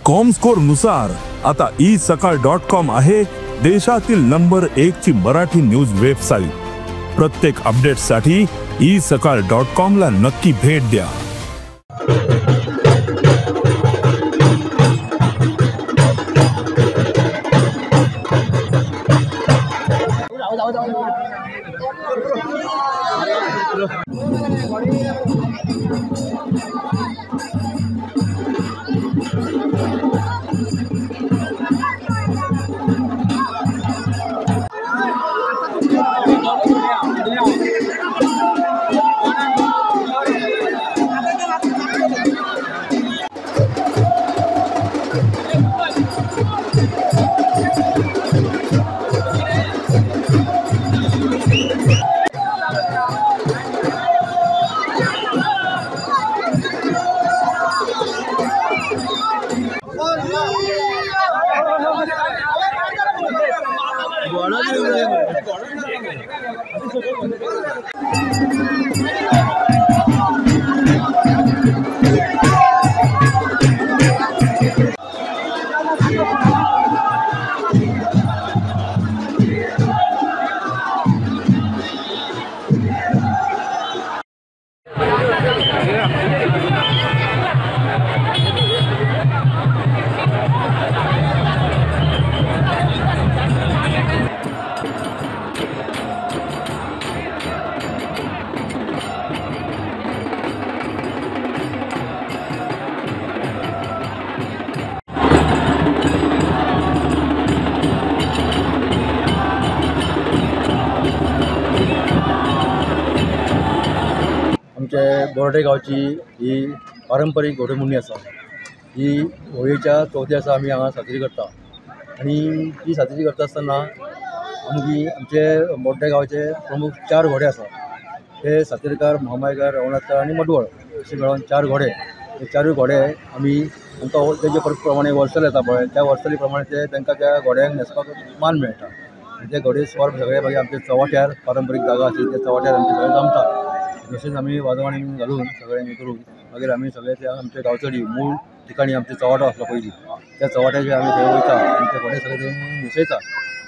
Comscore नुसार आता E सकाळ डॉट कॉम आहे देशातील नंबर 1 ची मराठी न्यूज वेबसाईट। प्रत्येक अपडेटसाठी ई सकाळ डॉट कॉम ला नक्की भेट द्या। आमचे बोर्डे गांवची ही पारंपरीक घोडेमोडणी आसा। ही होळयेच्या चवथी आसा आमी हांगा साजरी करता आनी ही साजरी करता आसतना आमची आमचे बोर्डे गांवचे प्रमुख 4 घोडे आसा। ते सातेरकार, म्हामायकार, रवणाथकार आनी मडवळ अशे मेळोन 4 घोडे। ते 4 घोडे आमी आमकां तेजे प्रमाणे वर्सल येता पळय, त्या वर्सली प्रमाणे ते तांकां त्या घोड्यांक न्हेसपाक मान मेळटा। आनी ते घोडे स्वार सगळे मागीर आमच्या चव्हाट्यार पारंपरीक जागा आसा त्या चव्हाट्यार आमचे सगळे जमता। तशेंच आमी वाजवाणी घालून सगळ्यांनी करून मागीर आमी सगळे ते आमच्या गांवचडी मूळ ठिकाणी आमचो चव्हाटो आसलो पयलीं, त्या चव्हाट्याचेर आमी थंय वयता आनी ते घोडे सगळे थंय न्हेसयता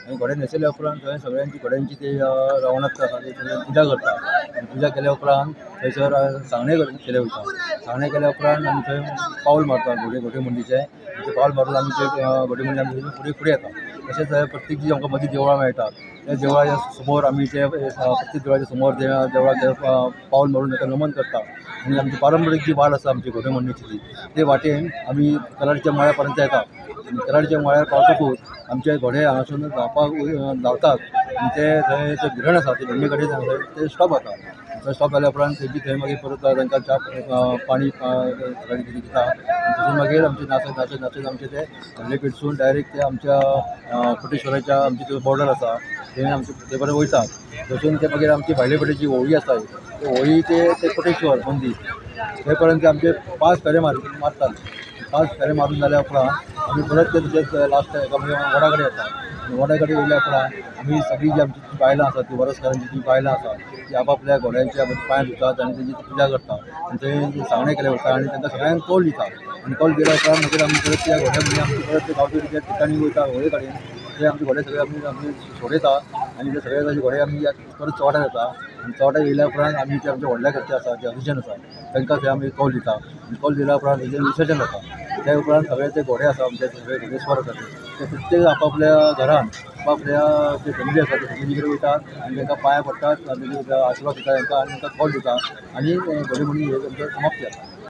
आनी घोडे न्हेसयल्या उपरांत थंय सगळ्यांची घोड्यांची ते रावणात आसा ते सगळे पुजा करता आनी पुजा केल्या उपरांत थंयसर सांगणें केलें वयता। सांगणें केल्या उपरांत आमी थंय पावल मारता घोडे घोडेमोडणीचें। ते पावल मारून आमी ते घोडेमोडणी आमी फुडें फुडें येता। तशेंच प्रत्येक जी आमकां मदीं देवळां मेळटा त्या देवळाच्या समोर आमी ते प्रत्येक देवळाच्या समोर देवळाक पावल मारून ताका नमन करता आनी आमची पारंपरीक जी वाट आसा आमची घोडेमोडणीची ती ते वाटेन आमी कराडच्या मळ्या पर्यंत येता आनी कराडच्या मळ्यार पावतकूच आमचे घोडे हांगासून धांवपाक धांवतात आनी ते थंय ते गिरण आसा ते गिरणी कडेन ते स्टॉप जाता। थंय स्टॉप जाल्या उपरांत तेजी थंय मागीर परत तांकां च्या पाणी सगळें कितें दिता आनी थंयसून मागीर आमचे नाचत नाचत नाचत आमचे ते व्हडले पेटसून डायरेक्ट ते आमच्या कोटेश्वराच्या आमची बॉर्डर आसा थंय आमचे थंय बरें वयतात। थंयसून ते मागीर आमची भायले वटेची होळी आसा ते होळी ते कोटेश्वर मंदीर थंय पर्यंत आमचे 5 फेरे मारतात। 5 फेरे मारून जाल्या उपरांत आमी परत ते तशेंच लास्ट एका वडा कडेन येता। वडा कडेन येयल्या उपरांत आमी सगळीं जी आमची जी बायलां आसा ती वरसकारांची जी बायलां आसा ती आपापल्या घोड्यांच्या पांय धुतात आनी तेजी पुजा करता आनी थंय सांगणें केलें वता आनी तांकां सगळ्यांक कौल दिता आनी कौल दिल्या उपरांत मागीर आमी परत त्या घोड्या म्हणजे आमची परत ते गांवच्या त्या ठिकाणी वयता होळये कडेन ते आमचे घोडे सगळे आमी आमी सोडयता आनी ते सगळे घोडे आमी परत चव्हाट्यार येता आनी चव्हाट्यार येयल्या उपरांत आमी ते आमच्या व्हडल्या घरचे आसा जे हरिजन आसा तांकां थंय आमी कौल दिता आनी कौल दिल्या उपरांत तेजें विसर्जन जाता। त्या उपरांत सगळे ते घोडे आसा आमचे सगळे घोडेस्वार आसा ते प्रत्येक आपापल्या घरान आपापल्या जे फॅमिली आसा ते फॅमिली कडेन वयतात आनी तांकां पांयां पडटात आनी आशिर्वाद दिता तांकां आनी तांकां कौल दिता आनी घोडेमोडणी हे आमचें समाप्ती जाता।